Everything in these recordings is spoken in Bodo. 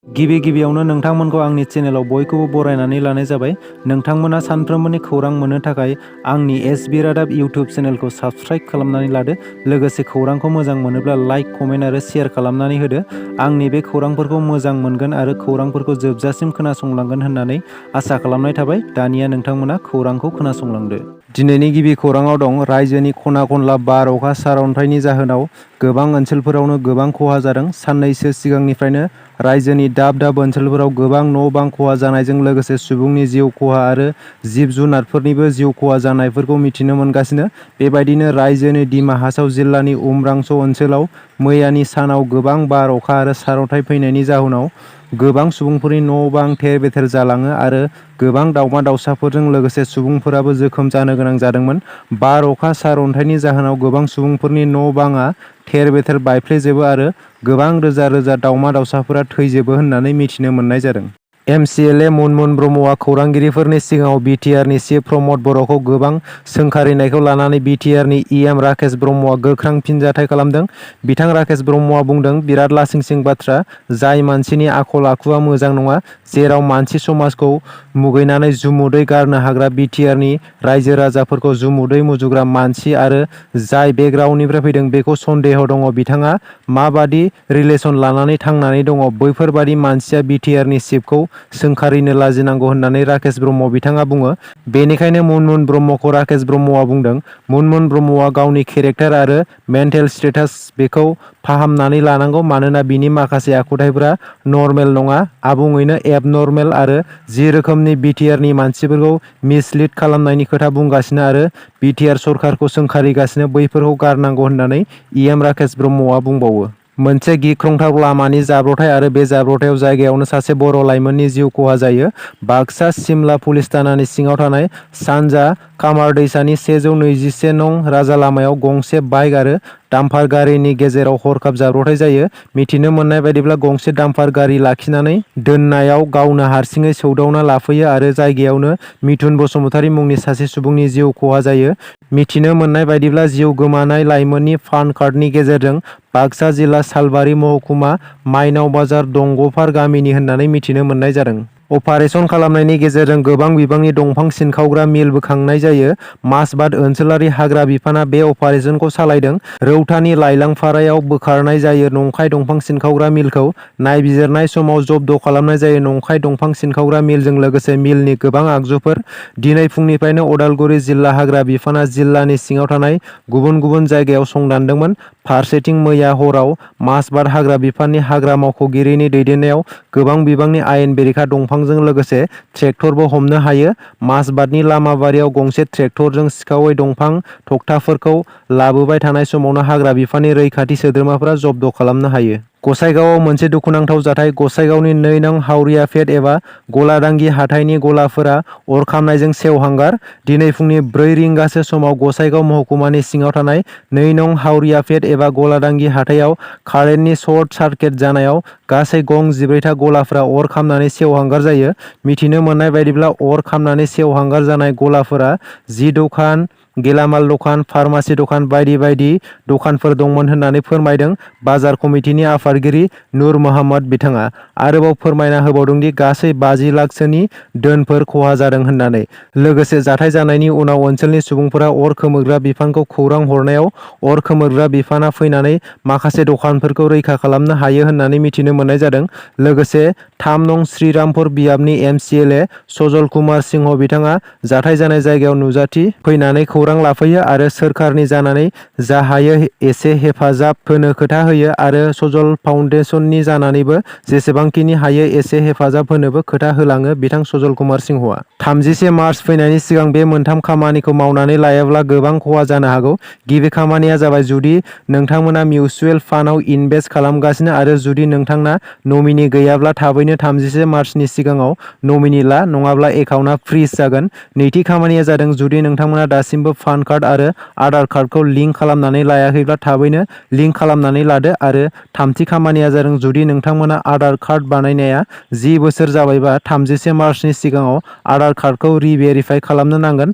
गिबियावनो नोंथांमोनखौ आंनि चेनेलाव बयखौबो बरायनानै लानाय जाबाय। नोंथांमोना सानफ्रोमबोनि खौरां मोननो थाखाय आंनि एसबि रादाब इउटिउब चेनेलखौ साबस्क्राइब खालामनानै लादो। लोगोसे खौरांखौ मोजां मोनोब्ला लाइक, कमेन्ट आरो शेयार खालामनानै होदो। आंनि बे खौरांफोरखौ मोजां मोनगोन आरो खौरांफोरखौ जोबजासिम खोनासंलांगोन होननानै आसा खालामनाय थाबाय। दानिया नोंथांमोना खौरांखौ खोनासंलांदो। दिनैनि गिबि खौराङाव दं रायजोनि खना खनला बार, अखा, सारअन्थाइनि जाहोनाव गोबां ओनसोलफोरावनो गोबां खहा जादों। साननैसो सिगांनिफ्रायनो रायजोनि दाब दाब ओनसोलफोराव गोबां न' बां खहा जानायजों लोगोसे सुबुंनि जिउ खहा आरो जिब जुनारफोरनिबो जिउ खहा जानायफोरखौ मिथिनो मोनगासिनो। बेबायदिनो रायजोनि दिमा हासाव जिल्लानि उमरांस ओनसोलाव मैयानि सानाव गोबां बार, अखा आरो सारअन्थाइ फैनायनि जाहोनाव गोबां सुबुंफोरनि न' बां थेर बेथेर जालाङो आरो गोबां दावमा दावसाफोरजों लोगोसे सुबुंफोराबो जोखोम जानो गोनां जादोंमोन। बार, अखा, सारअन्थाइनि जाहोनाव गोबां सुबुंफोरनि न' बाङा थेर बेथेर बायफ्लेजोबो आरो गोबां रोजा रोजा दावमा दावसाफोरा थैजोबो होननानै मिथिनो मोननाय जादों। एमसिएलए मुनमुन ब्रह्मआ खौरांगिरिफोरनि सिगाङाव बिटिआरनि चिफ प्रमद बर'खौ गोबां सोंखारिनायखौ लानानै बिटिआरनि इएम राकेश ब्रह्मआ गोख्रों फिनजाथाय खालामदों। बिथां राकेश ब्रह्मआ बुंदों, बिराद लासिंसिं बाथ्रा, जाय मानसिनि आखल आखुआ मोजां नङा, जेराव मानसि समाजखौ मुगैनानै जुमुदै गारनो हाग्रा बिटिआरनि रायजो राजाफोरखौ जुमुदै मुजुग्रा मानसि आरो जाय बेकग्राउन्डनिफ्राय फैदों बेखौ सन्देह दङ बिथाङा माबादि रिलेसन लानानै थांनानै दङ, बैफोरबादि मानसिया बिटिआरनि चिफखौ सोंखारिनो लाजिनांगौ होननानै राकेश ब्रह्म बिथाङा बुङो। बेनिखायनो मुनमुन ब्रह्मखौ राकेश ब्रह्मआ बुंदों, मुनमुन ब्रह्मआ गावनि केरेक्टार आरो मेन्टेल स्टेटास बेखौ फाहामनानै लानांगौ, मानोना बिनि माखासे आखुथायफोरा नर्मेल नङा, आबुङैनो एबनर्मेल आरो जि रोखोमनि बिटिआरनि मानसिफोरखौ मिसलिड खालामनायनि खोथा बुंगासिनो आरो बिटिआर सरकारखौ सोंखारिगासिनो बैफोरखौ गारनांगौ होननानै इएम राकेश ब्रह्मआ बुंबावो। मोनसे गिख्रंथाव लामानि जाब्रबथाय आरो बे जाब्रबथायाव जायगायावनो सासे बर' लाइमोननि जिउ खहा जायो। बाक्सा सिमला पुलिस थानानि सिङाव थानाय सानजा कामार दैसानि 121 नं राजा लामायाव गंसे बाइक आरो डाम्पार गारिनि गेजेराव हरखाब जाब्रबथाय जायो। मिथिनो मोननाय बायदिब्ला गंसे डाम्पार गारि लाखिनानै दोननायाव गावनो हारसिङै सौदावना लाफैयो आरो जायगायावनो मिथुन बसुमतारी मुंनि सासे सुबुंनि जिउ खहा जायो। मिथिनो मोननाय बायदिब्ला जिउ गोमानाय लाइमोननि पान कार्डनि गेजेरजों बाक्सा जिल्ला सालबारि महकुमा माइनाव बाजार दंगफार गामिनि होननानै मिथिनो मोननाय जादों। अपारेसन खालामनायनि गेजेरजों गोबां बिबांनि दंफां सिनखावग्रा मिल बोखांनाय जायो। मासबाद ओनसोलारि हाग्रा बिफाना बे अपारेसनखौ सालायदों। रौतानि लाइलांफारायाव बोखारनाय जायो नंखाय दंफां सिनखावग्रा मिलखौ नायबिजिरनाय समाव जब्द खालामनाय जायो नंखाय दंफां सिनखावग्रा मिलजों लोगोसे मिलनि गोबां आगजुफोर। दिनै फुंनिफ्रायनो उदालगुरि जिल्ला हाग्रा बिफाना जिल्लानि सिङाव थानाय गुबुन गुबुन जायगायाव संदानदोंमोन। फारसेथिं मैया हराव मासबाद हाग्रा बिफाननि हाग्रा मावख'गिरिनि दैदेननायाव गोबां बिबांनि आयेन बेरेखा दंफांजों लोगोसे ट्रेक्टरबो हमनो हायो। मासबादनि लामाबारियाव गंसे ट्रेक्टरजों सिखावै दंफां थक्थाफोरखौ लाबोबाय थानाय समावनो हाग्रा बिफाननि रैखाथि सोद्रोमाफोरा जब्द खालामनो हायो। गसाइगावआव मोनसे दुखुनांथाव जाथाय। गसाइगावनि 2 नं हावरिया फेट एबा गलादांगि हाथाइनि गलाफोरा अर खामनायजों सेवहांगार। दिनै फुंनि 4 रिंगासो समाव गसाइगाव महकुमानि सिङाव थानाय 2 नं हावरिया फेट एबा गलादांगि हाथाइयाव कारेन्टनि सर्ट सार्किट जानायाव गासै गं 14था गलाफोरा अर खामनानै सेवहांगार जायो। मिथिनो मोननाय बायदिब्ला अर खामनानै सेवहांगार जानाय गलाफोरा जि दखान, गेलामाल दखान, फार्मासि दखान बायदि बायदि दखानफोर दंमोन होननानै फोरमायदों बाजार कमिटिनि आफादगिरि नुर मोहम्मद बिथाङा। आरोबाव फोरमायना होबावदोंदि गासै 50 लाखसोनि धोनफोर खहा जादों होननानै। लोगोसे जाथाय जानायनि उनाव ओनसोलनि सुबुंफोरा अर खोमोरग्रा बिफानखौ खौरां हरनायाव अर खोमोरग्रा बिफाना फैनानै माखासे दखानफोरखौ रैखा खालामनो हायो होननानै मिथिनो मोननाय जादों। लोगोसे 3 नं श्रीरामपुर बियाबनि एमसिएलए सजल कुमार सिंह बिथाङा जाथाय जानाय जायगायाव नुजाथि फैनानै खौरां लाफैयो आरो सोरखारनि जानानै जा हायो एसे हेफाजाब होनो खोथा होयो आरो सजल फाउन्डेसननि जानानैबो जेसेबांखिनि हायो एसे हेफाजाब होनोबो खोथा होलाङो बिथां सजल कुमार सिंहआ। 30 मार्च फैनायनि सिगां बे मोनथाम खामानिखौ मावनानै लायाब्ला गोबां खहा जानो हागौ। गिबि खामानिया जाबाय जुदि नोंथांमोना मिउचुएल फान्डआव इनभेस्ट खालामगासिनो आरो जुदि नोंथांना नमिनि गैयाब्ला थाबैनो 31 मार्चनि सिगाङाव नमिनि ला, नङाब्ला एकाउन्टआ फ्रीज जागोन। नैथि खामानिया जादों जुदि नोंथांमोना दासिमबो पान कार्ड आरो आधार कार्डखौ लिंक खालामनानै लायाखैब्ला थाबैनो लिंक खालामनानै लादो आरो थामथि खामानिया जादों जुदि नोंथांमोना आधार कार्ड बानायनाया 10 बोसोर जाबायबा 31 मार्चनि सिगाङाव आधार कार्डखौ रि-भेरिफाइ खालामनो नांगोन।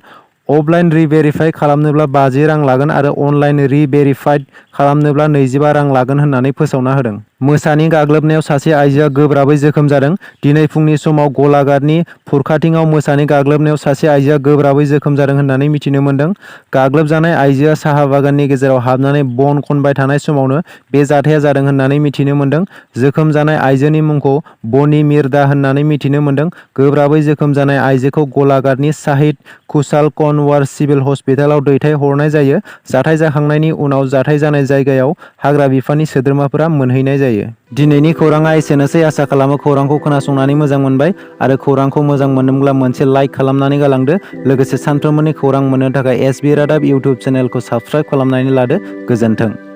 अफलाइन रि-भेरिफाइ खालामनोब्ला 50 रां लागोन आरो अनलाइन रि-भेरिफाइड खालामनोब्ला 25 रां लागोन होननानै फोसावना होदों। मोसानि गाग्लोबनायाव सासे आइजोआ गोब्राबै जोखोम जादों। दिनै फुंनि समाव गलाघाटनि फुरखाथिङाव मोसानि गाग्लोबनायाव सासे आइजोआ गोब्राबै जोखोम जादों होननानै मिथिनो मोन्दों। गाग्लोबजानाय आइजोआ साहा बागाननि गेजेराव हाबनानै बन खनबाय थानाय समावनो बे जाथाया जादों होननानै मिथिनो मोन्दों। जोखोम जानाय आइजोनि मुंखौ बनी मिर्जा होननानै मिथिनो मोन्दों। गोब्राबै जोखोम जानाय आइजोखौ गलाघाटनि शाहिद खुशाल कनवार सिभिल हस्पिटालाव दैथायहरनाय जायो। जाथाय जाखांनायनि उनाव जाथाय जानाय जायगायाव हाग्रा बिफाननि सोद्रोमाफोरा मोनहैनाय जायो। दिनैनि खौराङा एसेनोसै। आसा खालामो खौरांखौ खोनासंनानै मोजां मोनबाय आरो खौरांखौ मोजां मोनदोंब्ला मोनसे लाइक खालामनानै गालांदो। लोगोसे सानफ्रोमबोनि खौरां मोननो थाखाय एसबि रादाब इउटुब चेनेलखौ साबस्क्राइब खालामनानै लादो। गोजोन्थों।